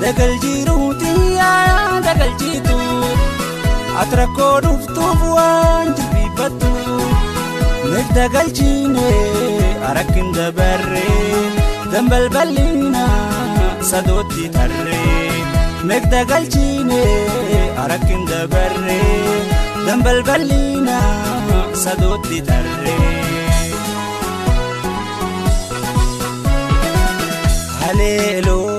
Dagal jiruuti yaa dagal jiitu ati rakkoo dhuftuuf waan jilbiifattu Meegda galchiine arakkin dabarree dambalballiina sadootti tarree Meegda galchiine arakkin dabarree dambalballiina sadootti tarree. Haleeloo.